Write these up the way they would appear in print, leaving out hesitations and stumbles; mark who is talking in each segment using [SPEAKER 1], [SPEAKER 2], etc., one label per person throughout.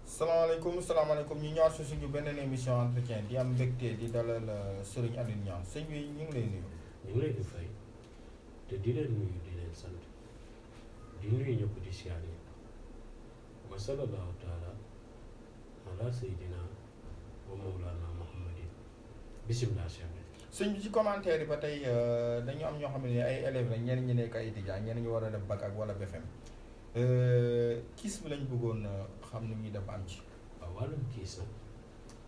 [SPEAKER 1] salaamaaleykum ñu ñëwaat si suñu beneen émission entretien di am mbégte di dalal Serigne Alioune Niang sëñ bi ñu ngi lay nuyu.
[SPEAKER 2] ñu ngi leen di fay te di leen nuyu di leen sant di nuyu ñëpp di siyaar ñëpp wa sallallahu taala ala sayyidina wa mawlana muhammadin bisimilah
[SPEAKER 1] sëñ bi ci commentaire yi ba tey dañu am ñoo xam ne ay élèves lañ ñenn ñi nekk ay étudiants ñenn ñu war a def bac ak wala BFEM kiis bi lañ bëggoon xam nu ñuy def am ci.
[SPEAKER 2] waaw wàllum kiis nag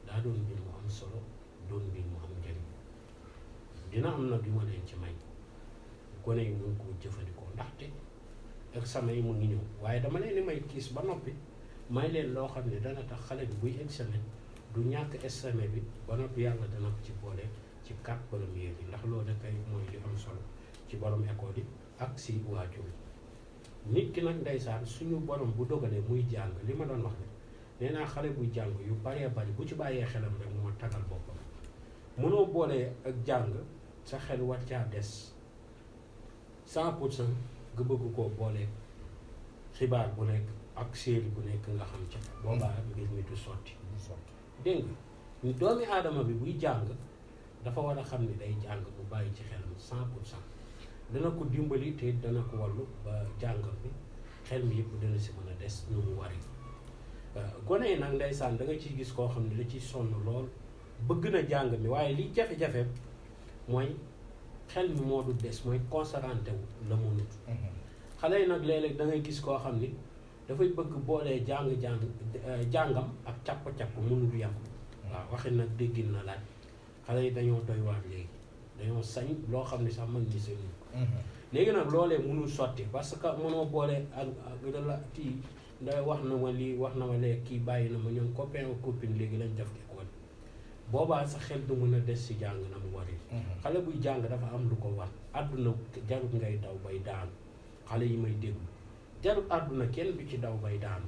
[SPEAKER 2] daa doon mbir mu am solo doon mbir mu am njëriñ dina am nag yu ma leen ci may gone yi mun koo jëfandikoo ndaxte examen yi mu ngi ñëw waaye dama leen di may kiis ba noppi may leen loo xam ne dana tax xale bi buy examen du ñàkk examen bi ba noppi yàlla dana ko ci boole ci 4 premiers yi ndax loolu kay mooy li am solo ci borom école yi ak si waajur yi nit ki nag ndeysaan suñu borom bu dogalee muy jàng li ma doon wax ne nee naa xale buy jàng yu baree bari bu ci bàyyee xelam rek moo tagal boppam mënoo boolee ak jàng sa xel war caa des 100% nga bëgg koo boolee xibaar bu nekk ak série bu nekk nga xam ca boobaa mbir mi du sotti dégg nga doomi aadama bi buy jàng dafa war a xam ne day jàng bu bàyyi ci xelam 100% dana ko dimbali te dana ko wallu ba jàngam bi xel mi yëpp dana si mën a des nu mu wari gone yi nag ndeysaan da nga ciy gis koo xam ne da ciy sonn lool bëgg na jàng mi waaye li jafe-jafe mooy xel mi moo du des mooy concentré wu la mënut xale yi nag léeg-léeg da ngay gis koo xam ni dafay bëgg boolee jàngam ak càpp-càpp mënul yem waaw waxi nag déggin na laaj xale yi dañoo doy waar léegi dañoo sañ loo xam ne sax mën ni sañu léegi nag loolee mënul sotti parce que mënoo boole ak la kii nda wax na ma lii wax na ma lee kii bàyyi na ma ñoom copain ak copine léegi lañ def école boobaa sa xel du mën a des si jàng na mu wari xale buy jàng dafa am lu ko war àdduna jarut ngay daw bay daanu xale yi may déglu jarut àdduna kenn du ci daw bay daanu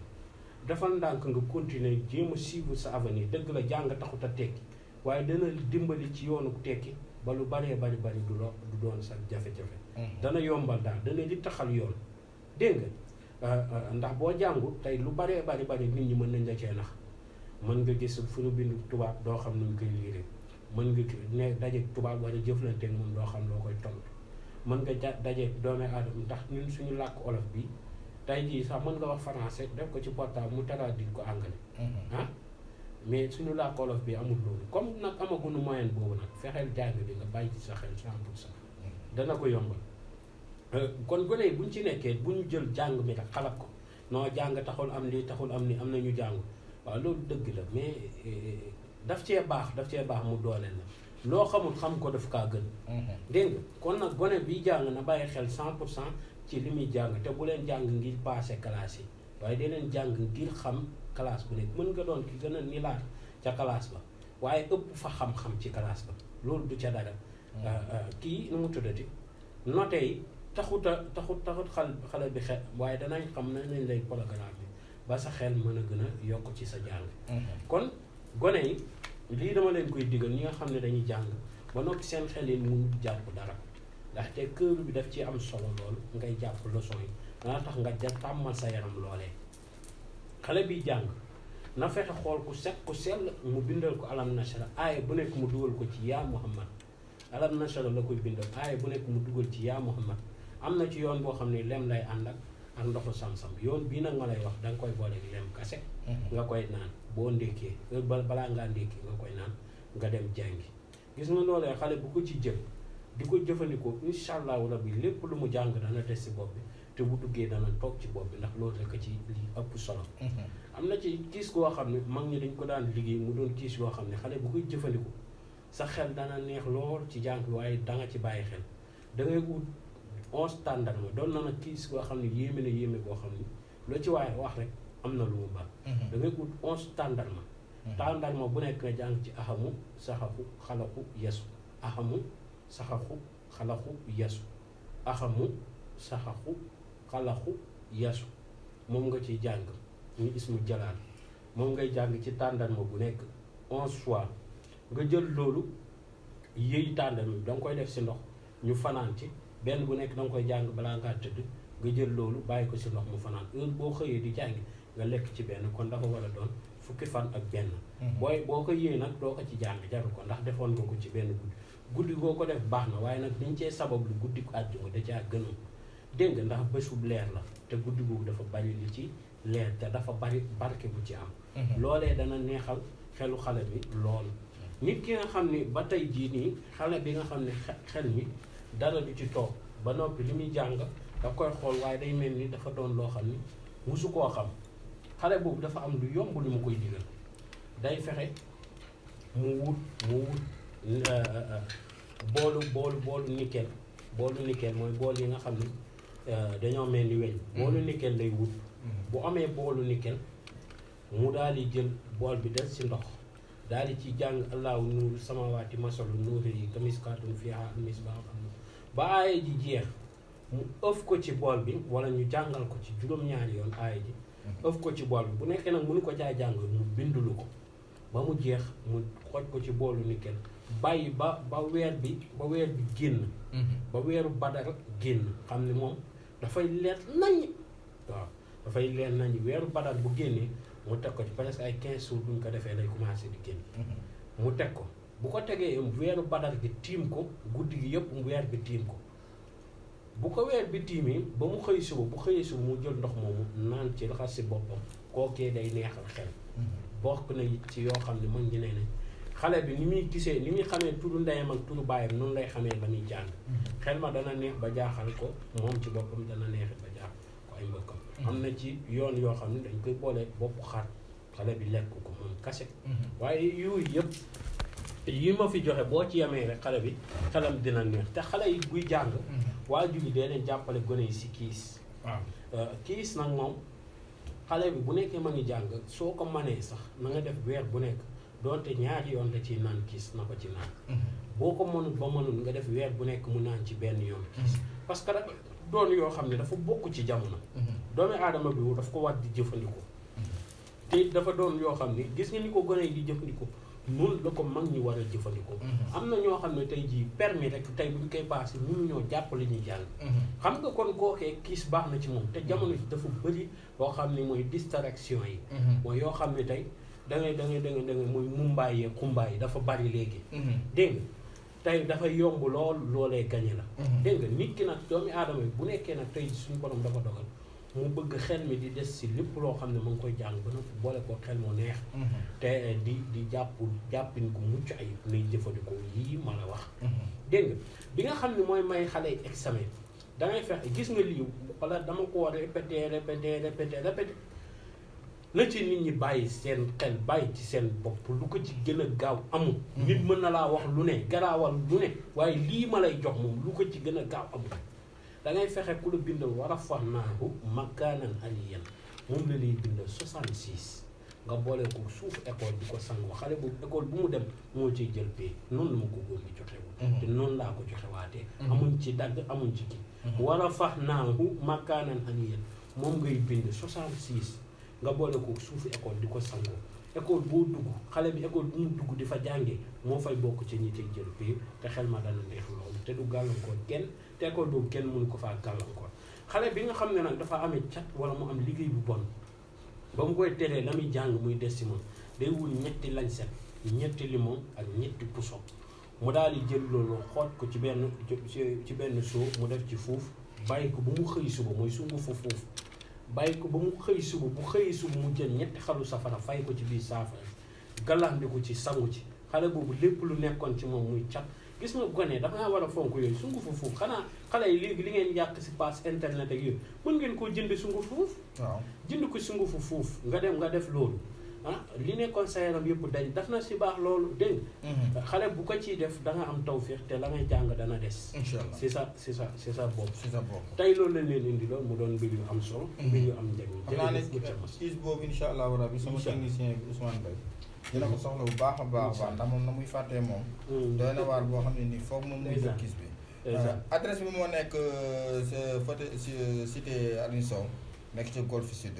[SPEAKER 2] defal ndànk nga continuer jéem a suivre sa avenir dëgg la jàng taxut a tekki waaye dana dimbali ci yoonu tekki ba lu baree bari du doon sa jafe-jafe dana yombal daal dana li taxal yoon dégg nga ndax boo jàngu tey lu baree bari nit ñi mën nañ la cee nax mën nga gis fu ñu bind tubaab doo xam nuñ koy liiree mën nga ne daje tubaab wala jëflanteeg moom doo xam loo koy tontu mën nga daje doomi aadama ndax ñun suñu làkk olof bi tey jii sax mën nga wax français def ko ci portable mu traduire ko anglais mais suñu làkk olof bi amul loolu comme nag amaguñu moyen boobu nag fexeel jàng bi nga bàyyi ci sa xel 100% dana ko yombal kon gone yi buñ ci nekkee bu ñu jël jàng mi rek xalab ko non jàng taxul am lii taxul am ni am na ñu jàng waaw loolu dëgg la mais daf cee baax mu dooleel la loo xamul xam ko daf kaa gën dégg nga kon nag gone bi jàng na bàyyi xel 100% ci li muy jàng te bu leen jàng ngir passé classe yi waaye da leen jàng ngir xam classe bu nekk mën nga doon ki gën a nilaat ca classe ba waaye ëpp fa xam-xam ci classe ba loolu du ca dara kii nu mu tuddati note yi taxut xale bi xel waaye danañ xam nañ lay programme bi ba sa xel mën a gën a yokk ci sa jàng kon gone yi lii dama leen koy digal ñi nga xam ne dañuy jàng ba noppi seen xel yi mu jàpp dara ndaxte kër bi daf ci am solo lool ngay jàpp leçon yi dana tax nga tàmmal sa yaram loolee xale bi jàng na fexe xool ku set ku sell mu bindal ko alam nashara aaya bu nekk mu dugal ko ci yaa muhammad alam nashara la koy bindal aaya bu nekk mu dugal ci yaa muhammad am na ci yoon boo xam ne lem lay ànd ak ndoxu sam-sam yoon bii nag ma lay wax danga koy boole lem kase nga koy naan boo ndékkee balaa ngaa ndékkee nga koy naan nga dem jàngi gis nga loolee xale bu ko ci jël di ko jëfandikoo incha allahu rabbi lépp lu mu jàng dana des si bopp bi te bu duggee dana toog ci bopp bi ndax loolu rek ci li ëpp solo am na ci kiis goo xam ne mag ñi dañ ko daan liggéey mu doon kiis yoo xam ne xale bu koy jëfandikoo sa xel dana neex lool ci jàng waaye danga ci bàyyi xel da ngay ut 11 tàndarma doon na nag kiis goo xam ne yéeme boo xam ne loo ci waaye wax rek am na lu mu baax da ngay ut 11 tàndarma bu nekk nga jàng ci ahamu saxaxu xalaxu yesu ahamu saxaxu xalaxu yesu ahamu saxaxu xalaxu yasu moom nga ciy jàng muy ismu jalaal moom ngay jàng ci tàndarma bu nekk 11 fois nga jël loolu yëy tàndarma bi da nga koy def si ndox ñu fanaan ci benn bu nekk da nga koy jàng balaa ngaa tëdd nga jël loolu bàyyi ko si ndox mu fanaan heure boo xëyee di jàngi nga lekk ci benn kon dafa war a doon fukki fan ak benn boo ko yëy nag doo ko ci jàng jaru ko ndax defoon nga ko ci benn guddi goo ko def baax na waaye nag dañ cee sabab lu guddi ko àjjuma da caa gënoon dégg nga ndax bésub leer la te guddi googu dafa bari li ci leer te dafa bari barke bu ci am loolee dana neexal xelu xale bi loolu nit ki nga xam ni ba tey jii nii xale bi nga xam ne xel mi dara du ci toog ba noppi li muy jàng daf koy xool waaye day mel ni dafa doon loo xam ni musu koo xam xale boobu dafa am lu yomb lu mu koy digal day fexe mu wut boolu nickel mooy bool yi nga xam ni dañoo mel ni weñ boolu nickel lay wut bu amee boolu nickel mu daal di jël bool bi des ci ndox daal di ci jàng allahu nuuru samawaati masalu nuuri yi kamiskaatun fiihaa al-misbaah ba aaya ji jeex mu ëf ko ci bool bi wala ñu jàngal ko ci juróom-ñaari yoon aaya ji ëf ko ci bool bi bu nekkee nag mënu ko caa jàng mu bindulu ko ba mu jeex mu xoj ko ci boolu nickel bàyyi ba weer bi génn ba weeru badar génn xam ne moom dafay leer nañ waaw dafay leer nañ weeru badar bu génnee mu teg ko ci presque ay 15 jours buñ ko defee lay commencé di génn mu teg ko bu ko tegee weeru badar gi tiim ko guddi gi yëpp weer bi tiim ko bu ko weer bi tiimee ba mu xëy suba bu xëyee suba mu jël ndox moomu naan ci raxas si boppam kookee day neexal xel bokk na it ci yoo xam ne mën ngi ne ne xale bi ni muy gisee ni muy xamee turu ndeyam ak turu baayam noonu lay xamee la muy jàng xel ma dana neex ba jaaxal ko moom ci boppam dana neexit ba jaaxal ko ay mbokkam am na ci yoon yoo xam ne dañ koy boole boppu xar xale bi lekk ko moom kase waaye yooyu yëpp yi ma fi joxe boo ci yemee rek xale bi xelam dina neex te xale yi buy jàng waajur yi dee leen jàppale gone yi si kiis kiis nag moom xale bi bu nekkee ma ngi jàng soo ko manee sax na nga def weer bu nekk doonte ñaari yoon la ciy naan kiis na ko ci naan boo ko mënul ba mënul nga def weer bu nekk mu naan ci benn yoon kiis parce que dafa doon yoo xam ne dafa bokk ci jamono doomu aadama bi daf ko war di jëfandikoo te dafa doon yoo xam ne gis nga ni ko gone yi di jëfandikoo noonu la ko mag ñi war a jëfandikoo am na ñoo xam ne tey jii permis rek tey buñ koy passé mënuñoo jàpp li ñuy jàng xam nga kon kookee kiis baax na ci moom te jamono ji dafa bëri loo xam ne mooy distraction yi mooy yoo xam ne tey da ngay mooy mumbaay yee xumbaay yi dafa bari léegi dégg nga tey dafay yomb loolee gañe la dégg nga nit ki nag doomi aadama bi bu nekkee nag tey suñu borom dafa dogal mu bëgg xel mi di des si lépp loo xam ne mu ngi koy jàng ba nag boole ko xel mu neex te di jàppin gu mucc ayib lay jëfandikoo yii ma la wax dégg nga bi nga xam ne mooy may xale yi examen dangay fexe gis nga lii wala dama ko répété na ci nit ñi bàyyi seen xel bàyyi ci seen bopp lu ko ci gën a gaaw amul nit mën na laa wax lu ne garaawal lu ne waaye lii ma lay jox moom lu ko ci gën a gaaw amul da ngay fexe ku la bindal war a fax naahu makaanan aliyan moom la lay bindal 66 nga boole ko suuf école di ko sangoo xale boobu école bu mu dem moo ciy jël pay noonu la ma ko góor gi joxewul te noonu laa ko joxe waatee amuñ ci dagg amuñ ci kii war a fax naahu makaanan aliyan moom ngay bind 66 nga boole ko suufu école di ko sangoo école boo dugg xale bi école bu mu dugg di fa jàngee moo fay bokk ci ñi tey jël pay te xel ma dana neex loolu te du gàllankoor kenn te école boobu kenn mënu ko faa gàllankoor xale bi nga xam ne nag dafa amee cat wala mu am liggéey bu bon ba mu koy teree la muy jàng muy des si moom day wul ñetti lañset ñetti limon ak ñetti puso mu daal di jël loolu xooj ko ci benn soo mu def ci fuuf bàyyi ko ba mu xëy suba mooy sungu fa fuuf bàyyi ko ba mu xëy suba bu xëy suba mu jël ñetti xalu safara fay ko ci biir saafara gàllandiku ci sangu ci xale boobu lépp lu nekkoon ci moom muy cat gis nga gone dafa war a fonk yooyu sungu fa fuuf xanaa xale yi léegi li ngeen yàq si passe internet ak yooyu mën ngeen koo jënd sungu fuuf jënd ko sungu fa fuuf nga dem nga def loolu li nekkoon sa yaram yëpp dañ daf na si baax loolu dégg nga xale bu ko ciy def da nga am tawféex te la ngay jàng dana des inchallah c'est ça bopp tey loolu lañ leen indi loolu mu doon mbir yu am solo mbir yu am njëriñ
[SPEAKER 1] xam naa ne is boobu incha allahu rabbi sama technicien bi Ousmane Mbaye dina ko soxla bu baax a baax ndax moom na muy fàttee moom doy na waar boo xam ne nii foog moom muy jël gis bi adresse bi moo nekk cité Aline Sow nekk ci Golf Sud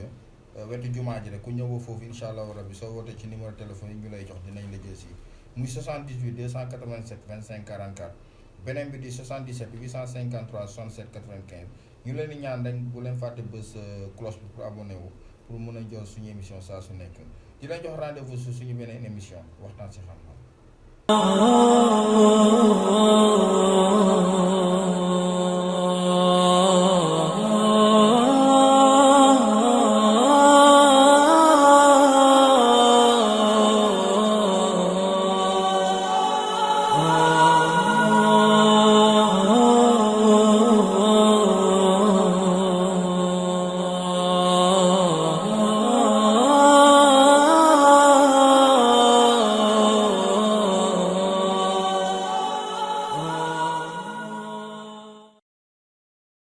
[SPEAKER 1] wetu jumaa ji rek ku ñëw foofu incha allahu rabbi soo wootee ci numéro téléphone yi ñu lay jox dinañ la jël si muy 78 287 25 44 beneen bi di 77 853 67 95 ñu leen di ñaan rek bu leen fàtte bës cloche bi pour abonné wu pour mun a jël suñu émission saa su nekk di leen jox rendez-vous su suñu beneen émission waxtaan si xam-xam.